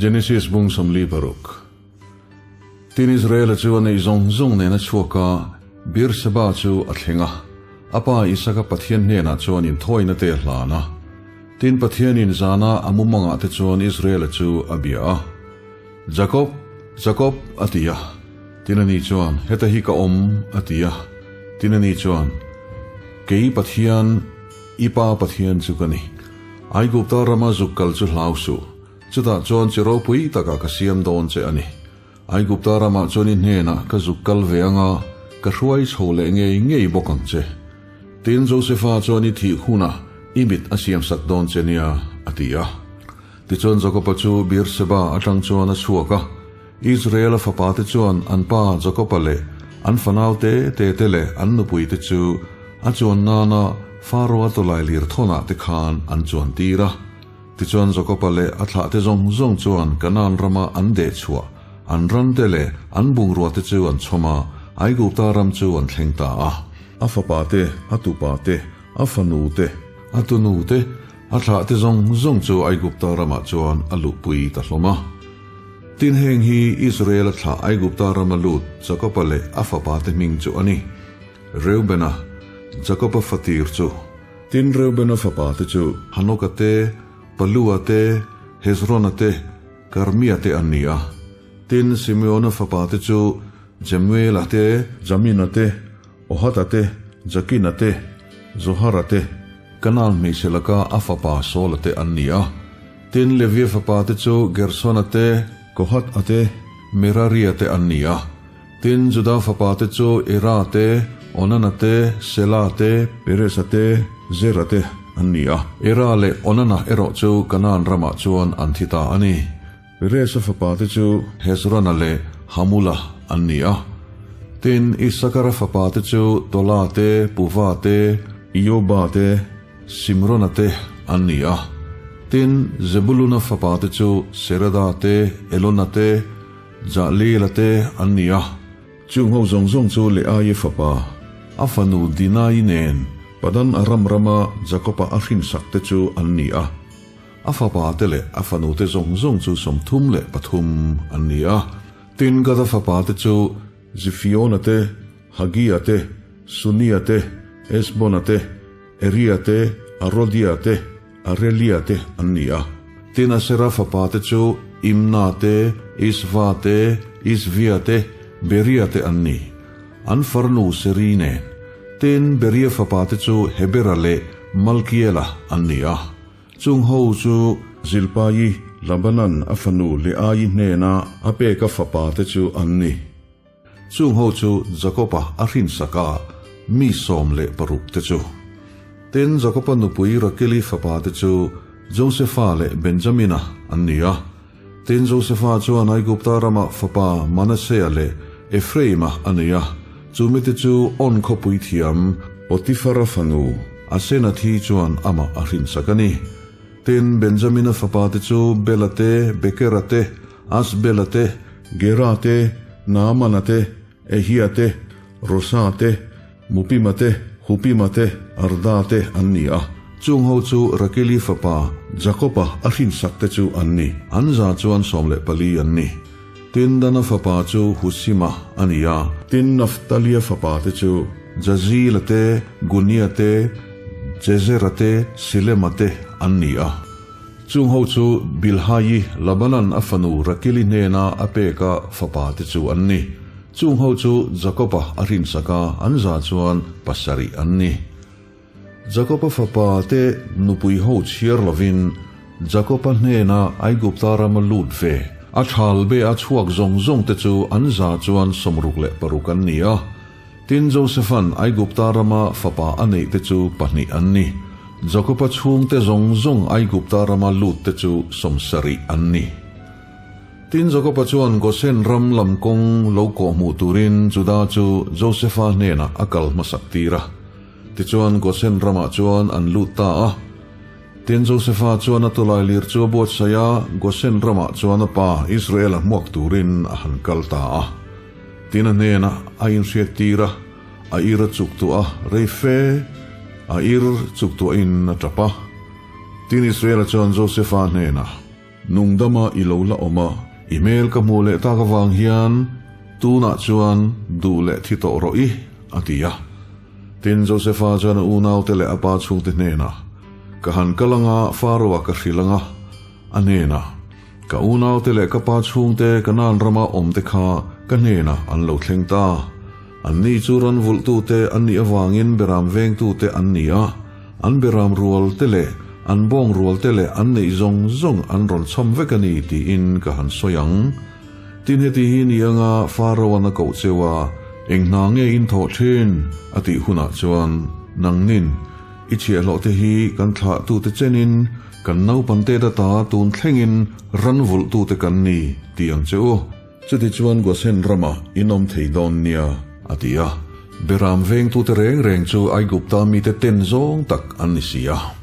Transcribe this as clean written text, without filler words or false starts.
Genesis bung 46 Tin Israela chu a neih zawng zawng nen a chhuak a, Beersheba chu a thleng a. A pa Isaka Pathian hnenah chuan inthawina te a hlan a. Tin Pathianin zana a mumangah te chuan Israela chu a bia a. Jakob, Jakob, a ti a. Tin ani chuan, Heta hi ka awm, a ti a. Tin ani chuan, Kei Pathian, i pa Pathian chu ka ni. Aigupta rama zuk kal chu hlau suh. Chutah chuan chi ropui takah ka siam dawn che a ni. Aigupta ramah chuan i hnenah ka zuk kal ve anga ka hruai chho leh ngei ngei bawk ang che. Tin, Josefa chuan i thih hunah i mit a siamsak dawn che nia, a ti a. Tichuan Jakoba chu Beerseba atang chuan a chhuak a. Israela fapate chuan an pa Jakoba leh an fanau te te te leh an nupuite chu a chuan nana Faroa tawlai lir thawnah te khan an chuan tir a. Tichuan Jakoba leh a thlahte zawng zawng chuan Kanaan rama an deh chhuah, an rante leh an bungruate chu an chhawm a, Aigupta ram chu an thleng ta a. A fapa te, a tupa te, a fanu te, a tunu te, a thlahte zawng zawng chu Aigupta ramah chuan a luhpui ta hlawm a. Tin heng hi Israela thlah Aigupta rama lut Jakoba leh a fapate hming chu a ni, Reubena, Jakoba fatir chu. Tin Reubena fapate chu Hanoka te, Palua te, Hezrona te, Karmia te an ni a. Tin Simeona fapate chu Jemuela te, Jamina te, Ohata te, Jakina te, Zohara te, Kanaan hmeichhe laka a fapa Saula te an ni a. Tin Levia fapate chu Gersona te, Kohatha te, Meraria te an ni a. Tin Juda fapate chu Era te, Onana te, Sela te, Peresa te, Zera te an ni a. Era leh Onana erawh chu Kanaan ramah chuan an thi ta a ni. Peresa fapate chu Hezrona leh Hamula an ni a. Tin, Isakara fapate chu Tola te, Puva te, Ioba te, Simrona te an ni a. Tin, Zebuluna fapate chu Sereda te, Elona te, Jahlela te an ni a. Chung ho zawng zawng chu Leaia fapa, a fanu Dinai nen Padan Aram rama Jakoba a hrinsak te chu an ni a. A fapa te leh a fanu te zawng zawng chu 33 an ni a. Tin, Gada fapa te chu Zifiona te, Hagia te, Sunia te, Esbona te, Eria te, Arodia te, Arelia te an ni a. Tin, Asera fapa te chu Imna te, Isva te, Isvia te, Beria te an ni. An farnu Seri nen. Tin, Beria fapa te chu Hebera leh Malkiela an ni a. Chung ho chu Zilpai, Labanan a fanu Leai hnena a peka fapa te chu an ni. Chung ho chu Jakoba a hrinsak a, mi 16 te chu. Tin, Jakoba nupui Rakeli fapa te chu Josefa leh Benjamina an ni a. Tin, Josefa chuan Aigupta rama fapa Manasea leh Ephraima a nei a, chu mite chu On khawpui thiam Potifara fanu Asenathi chuan amah a hrinsak a ni. Tin, Benjamina fapa te chu Bela te, Bekera te, Asbela te, Gera te, Naamana te, Ehia te, Rosa te, Mupima te, Hupima te, Arda te an ni a. Chung ho chu Rakeli fapa Jakoba a hrinsak te chu an ni. An za chuan 14 an ni. Tin Dana fapa chu Husima a ni a. Tin Naftalia fapa te chu Jazila te, Gunia te, Jezera te, Silema te an ni a. Chung ho chu Bilhai, Labanan a fanu Rakeli hnena a peka fapa te chu an ni. Chung ho chu Jakoba a hrinsak a, an za chuan 7 an ni. Jakoba fapa te nupui ho chhiar lovin Jakoba hnena Aigupta rama lut ve, a thal be a chhuak zawng zawng te chu an za chuan 66 an ni a. Tin Josefan Aigupta rama fapa a neih te chu 2 an ni. Jakoba chhung te zawng zawng Aigupta rama lut te chu 70 an ni. Tin Jakoba chuan Gosen ram lam kawng lo kawh hmuh turin Juda chu Josefa hnena a kal hmasak tir a. Tichuan Gosen ramah chuan an lut ta a. Tin Josefa chuan a tawlai lir chu a buatsaih a, Gosen ramah chuan a pa Israel a hmuak turin a han kal ta a. Tin a hnena a inhriat tir a, a ir a chuk tuah a, rei fe a ir chuk tuahin a tap a. Tin Israel-a chuan Josefa hnena. Nungdama i lo la awm a, i hmel ka hmuh leh tak avang hian tunah chuan duh leh thi tawh rawh i, a ti a. Tin, Josefa chuan a unaute leh a pa chhungte hnenah, Ka han kal anga Faro-a ka hrilh anga, a hnenah, Ka unaute leh ka pa chhungte Kanaan rama awmte kha ka hnenah an lo thleng ta. Anni chu ran vulhtute an nih avangin beram vengtute an ni a, an beram rualte leh an bawng rualte leh an neih zawng zawng an rawn chham vek a ni tiin ka han sawi ang. Tin heti hi ni anga Faro-an a koh cheu a, eng hna nge in thawh thin? a tih hunah chuan nangnin i chhiahhlawhte hi kan thlahtute chenin Kan naupangte data tun thlengin ran vulhtute kan ni tih ang che u. Chutichuan Gosen ramah in awm thei dawn nia, a ti a. Beram vengtute reng reng chu Aigupta mite ten zawng tak an ni si a.